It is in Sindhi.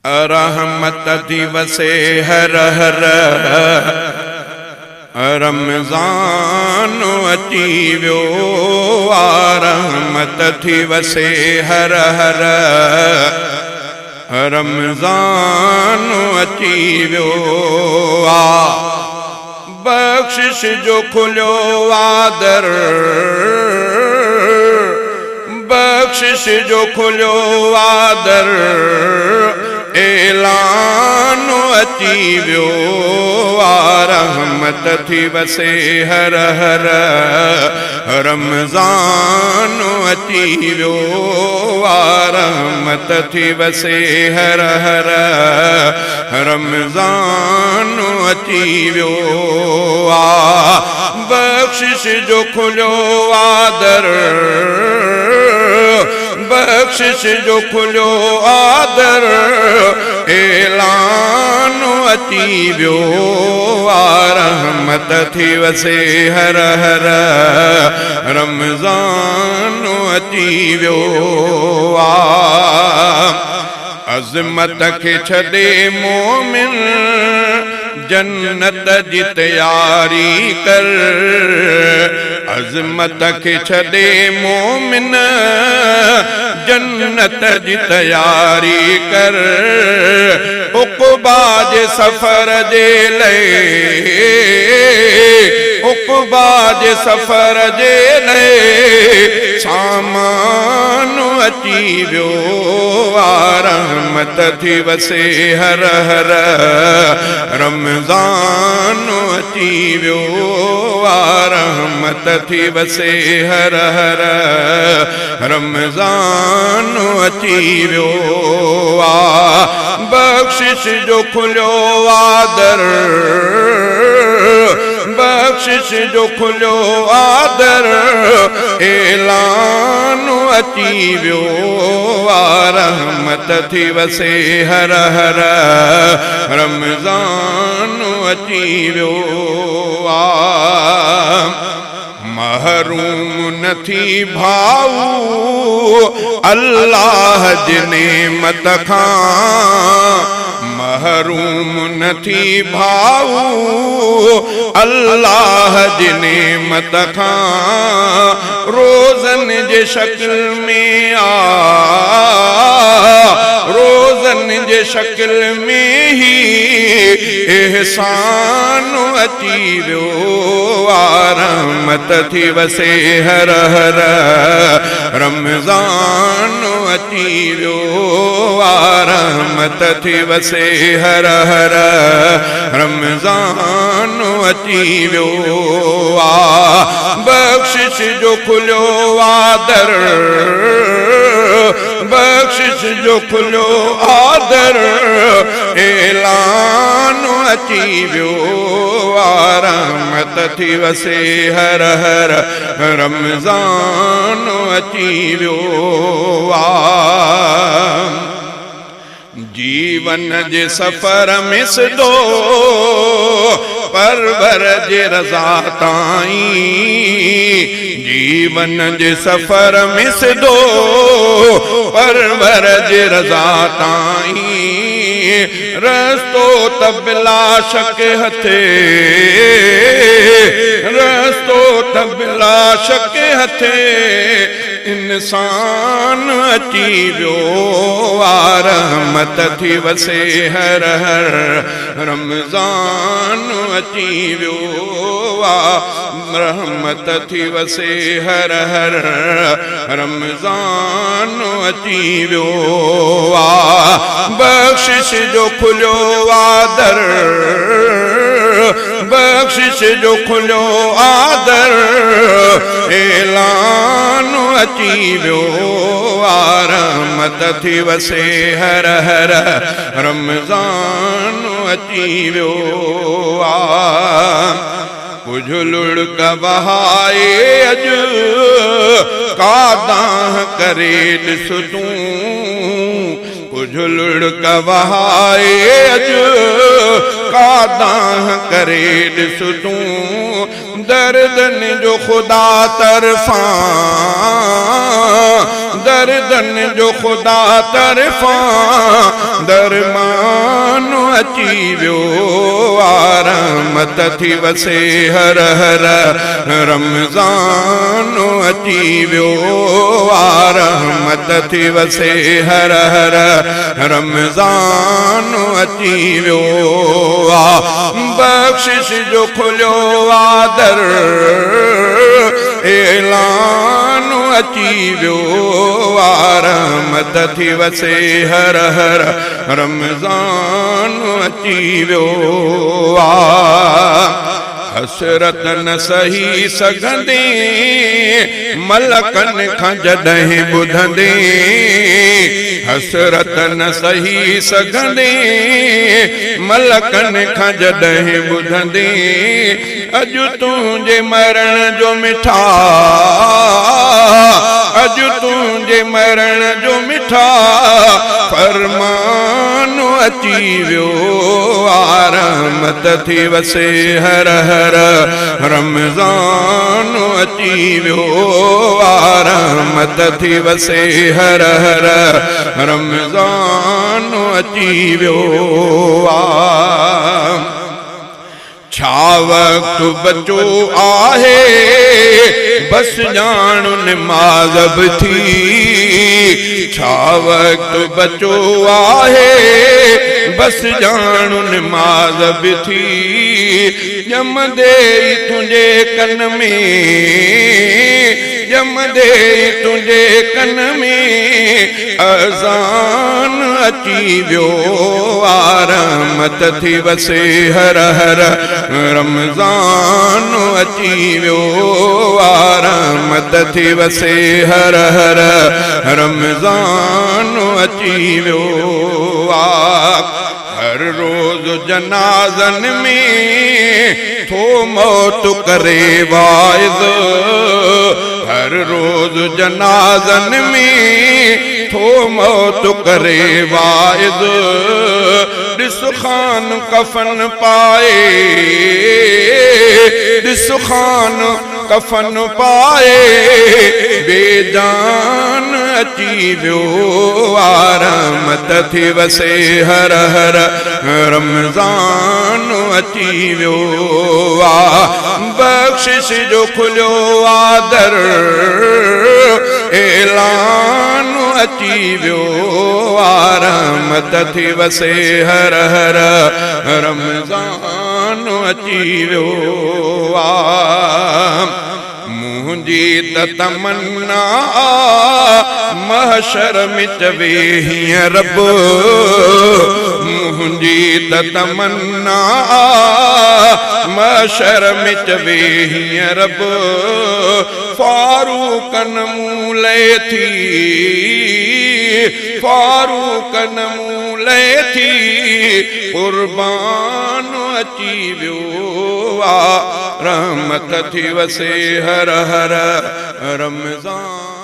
رحمت ٿي وسي هر هر رمضان اچي ويو آ رحمت ٿي وسي هر هر رمضان اچي ويو آ بخشش جو کليو آ در بخشش جو کليو آ در اعلان اچي ويو آ رحمت ٿي وسي هر هر رمضان اچي ويو آ رحمت ٿي وسي هر هر رمضان اچي ويو آ بخشش جو کليو آ در بخشش جو کليو آ در اعلان اچي ويو آ رحمت ٿي وسي هر هر رمضان اچي ويو آ عظمت کي ڇڏي مومن جنت جي تياري ڪر عظمت کي ڇڏي مومن جنت جي تياري ڪر عقبيٰ جي سفر جي لئي عقبيٰ جي سفر جي لئي سامان اچي ويو آ رحمت ٿي وسي هر هر رمضان اچي ويو آ رحمت ٿي وسي هر هر رمضان اچي ويو آ بخشش جو کليو آ در بخشش جو کليو آ در اعلان اچي ويو آ رحمت ٿي وسي هر هر رمضان اچي ويو آ محروم نه ٿي ڀائو الله جي نعمت کان محروم نه ٿي ڀائو الله جي نعمت کان روزن جي شڪل ۾ آ روزن جي شڪل ۾ هي احسان اچي ويو آ رحمت ٿي وسي هر هر رمضان اچي ويو آ رحمت ٿي وسي هر هر رمضان اچي ويو آ بخشش جو کليو آ در بخشش جو کليو آ در اعلان اچي ويو آ رحمت ٿي وسي هر هر رمضان اچي ويو آ جيون جي سفر ۾ سڌو پرور جي رضا تائين جيون جي سفر ۾ سڌو پرور جي رضا تائين رستو ته بلا شڪ هٿي رستو ته بلا شڪ هٿي انسان اچي ويو آ رحمت ٿي وسي هر هر رمضان اچي ويو آ رحمت ٿي وسي هر هر رمضان اچي ويو آ بخشش جو کليو آ در بخشش جو کليو آ در اعلان اچي ويو آ رحمت ٿي وسي هر هر رمضان اچي ويو آ ڪجهه لڙڪ وهائي اڄ ڪا دانهن ڪري ڏس تون. ڪجهه لڙڪ وهائي اڄ ڪا دانهن ڪري ڏس تون دردن جو خدا طرفان دردن جو خدا طرفان درمان اچي ويو آ رحمت ٿي وسي هر هر رمضان اچي ويو آ رحمت ٿي وسي هر هر رمضان اچي ويو آ بخشش جو کليو آ در اعلان اچي ويو آ رحمت ٿي وسي هر هر رمضان اچي ويو آ. حسرت نه سهي سگهندين، ملڪن کان جڏهن ٻڌندين. حسرت نه سهي سگهندين، ملڪن کان جڏهن ٻڌندين. اڄ تنهنجي مرڻ جو مٺا، اڄ تنهنجي مرڻ جو مٺا فرمان اچي ويو آ رحمت ٿي وسي هر هر رمضان اچي ويو آ رحمت ٿي وسي هر هر رمضان اچي ويو آ. ڇا وقت بچو آهي بس ڄاڻ نماز به ٿي ڇا وقت بچو آهي بس ڄاڻ نماز به ٿي ڄمندي ئي تنهنجي ڪن ۾ ڄمندي ئي تنهنجي ڪن ۾ اذان اچي ويو آ رحمت ٿي وسي هر هر رمضان اچي ويو آ رحمت ٿي وسي هر هر رمضان اچي ويو آ هر روز جنازن ۾ ٿو موت ڪري واعظ هر روز جنازن ۾ ٿو موت ڪري واعظ ڏس خان ڪفن پائي ڏس خان ڪفن پائي بي جان اچي ويو آ رحمت ٿي وسي هر هر رمضان اچي ويو آ بخشش جو کليو آ در اعلان اچي ويو آ رحمت ٿي وسي هر هر رمضان اچي ويو آ منهنجي ته تمنا آ محشر ۾ چوي هيئن رب منهنجي ته تمنا آ محشر ۾ چوي هيئن رب فاروقن مون لئه ٿي فاروقن مون لئه ٿي قربان اچي ويو آ رحمت ٿي وسي هر هر رمضان.